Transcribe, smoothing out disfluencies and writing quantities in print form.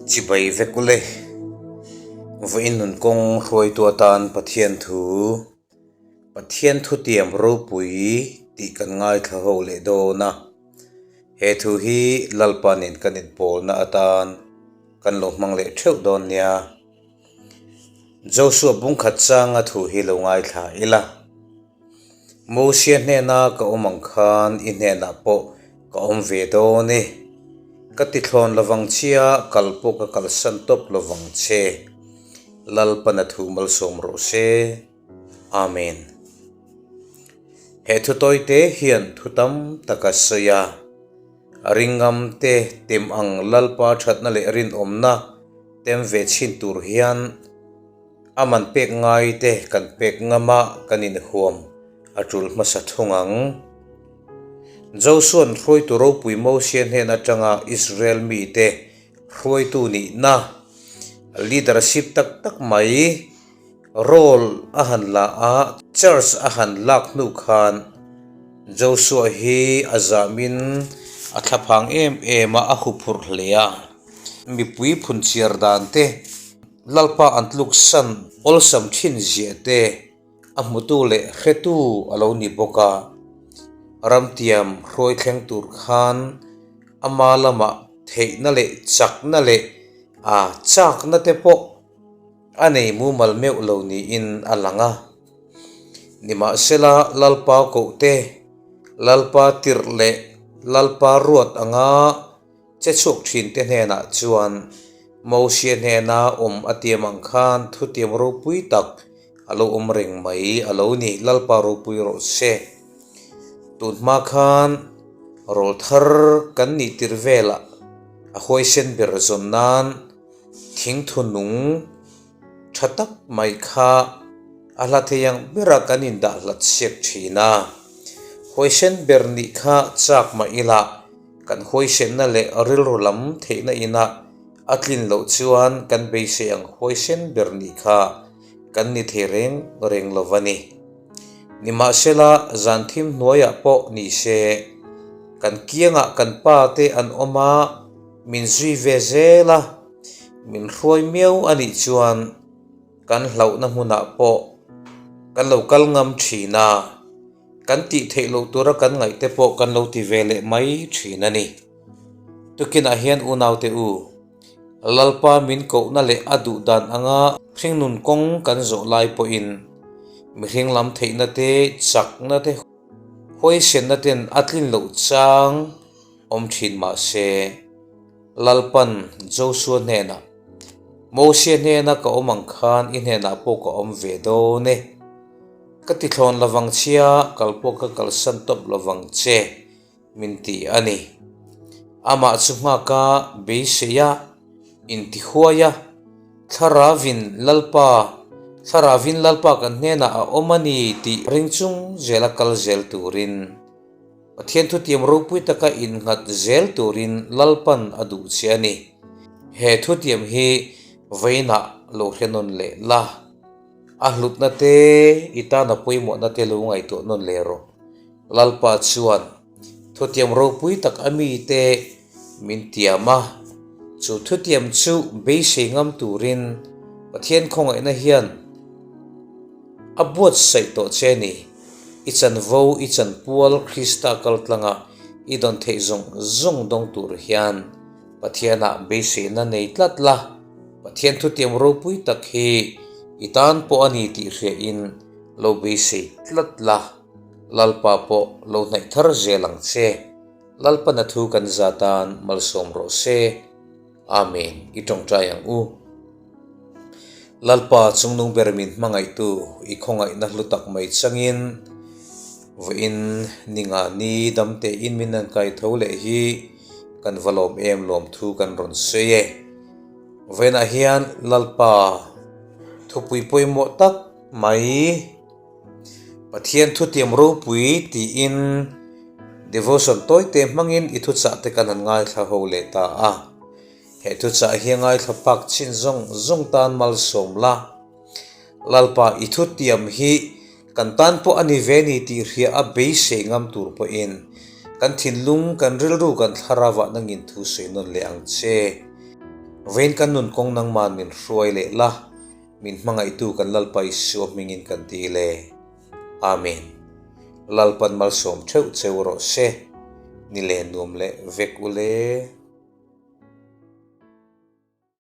Chibai vek ule. Vawiin nun kawng hruaitu atan Pathian thu, Pathian thutiam ropui tih kan ngaithla ho leh dawn a. He thu hi Lalpa nen kan inpawlna atan kan lo hmang leh theuh dawn nia. Joshua bungkhat changa thu hi lo ngaithla ila. Mosia hnena ka awm ang khan i hnenah pawh ka awm ve dawn e. Ka ti thlawn lovang chia, kal pawh ka kalsan tawp lovang che. Lalpana thu malsawm rawh se. Amen. He thu tawite hian thu tam tak a sawi a. A ringngam te tem ang Lalpa thatna leh rinawmna tem ve chhin tur hian, A man pek ngai te kan pek ngam a, kan inhuam a tul hmasa thung ang. Josua'n hruaitu ropui Mosia hnen atanga Israel mite hruaitu nihna, leadership tak tak mai, role a han la a, charge a han lak hnu khan Josua hi a zamin a thlaphang em em a, a huphurh hle a. Mipui phunchiar dan te. Lalpa an tluksan awlsam thin ziah te a hmutu leh hretu a lo ni bawk a, ramtiam hruai thleng tur khan ama lamah theihna leh chakna leh a chakna te pawh a nei mumal meuh lo niin a lang a. Nimahsela Lalpa koh te, Lalpa tirh leh Lalpa ruat anga Che chhuak thinte hnenah chuan Mosia hnena awm a tiam ang khan thutiam ropui tak a lo awm reng mai a lo ni, Lalpa ropui rawh se. Tun hma khan rawl thar kan nih tir velah a huaisen ber zawn nan thingthu nung tha tak mai kha a hla thei ang bera kan indah hlat siak thin a. Huaisen ber nih kha chak mah ila kan huaisenna leh rilru lam theihna ina a tlin loh chuan kan beisei ang huaisen ber nih kha kan ni thei reng reng lo va ni. Nimahsela zan thim hnuaiah pawh ni se kan kiangah kan pa te an awm a, min zui ve zel a, min hruai miau a nih chuan kan hlauhna hmunah pawh kan lo kal ngam thin a, kan tih theih loh tura kan ngaih te pawh kan lo ti ve leh mai thin a ni. Tukinah hian unaute u, Lalpa min kohna leh a duh dan anga hringnun kawng kan zawh lai pawhin mihring lam theihna te, chakna te, huaisenna ten a tlin loh chang awm thin mah se, Lalpan Josua hnenah, Mosia hnena ka awm ang khan i hnenah pawh ka awm ve dawn e. Ka ti thlawn lovang chia, kal pawh ka kalsan tawp lovang che, min ti a ni. Amah chu nghaka beisei a, intihuai a, Thlarauin Lalpa, Thlarauin Lalpa kan hnenah a awm a ni tih ring chung zela kal zel turin, Pathian thutiam ropui taka innghat zel turin Lalpan a duh che a ni. He thutiam hi vawiinah lo hre nawn leh la. A hlutna te, i tana pawimawhna te lo ngaihtuah nawn leh rawh. Lalpa chuan thutiam ropui tak a mite min tiam a, chu thutiam chu beisei ngam turin Pathian khawngaihna hian A buatsaih tawh che ni. I chanvo, i chanpual Krista kaltlanga i dawn theih zawng zawng dawng tur hian Pathianah beiseina nei tlat la, Pathian thutiam ropui tak hi i tan pawh a ni tih hriain lo beisei tlat la, Lalpa pawh lo hnaih thar zel ang che. Lalpana thu kan za tan malsawm rawh se. Amen. I tawngtai ang u. Lalpa chungnung ber min hmangaihtu i khawngaihna hlu tak mai changin vawiin ninga ni damte in min an kai tho leh hi kan va lawm em lawm thu kan rawn sawi e. Vawiinah hian Lalpa thupui pawimawh tak mai Pathian thutiam ropui tiin devotion tawite hmangin i thuchah te kan han ngaithla ho leh ta a. He thuchah hi a ngaithla phak chin zawng zawng tan malsawm la. Lalpa i thutiam hi kan tan pawh a ni ve ni tih hria a beisei ngam tur pawhin kan thinlung, kan rilru, kan thlarauah nangin thu sawi nawn leh ang che. Vawiin kan nun kawng nangman min hruai leh la, min hmangaihtu kan Lalpa Isua hmingin kan dil e. Amen. Lalpan malsawm theuh cheu rawh se. Ni leh nuam leh vek u le.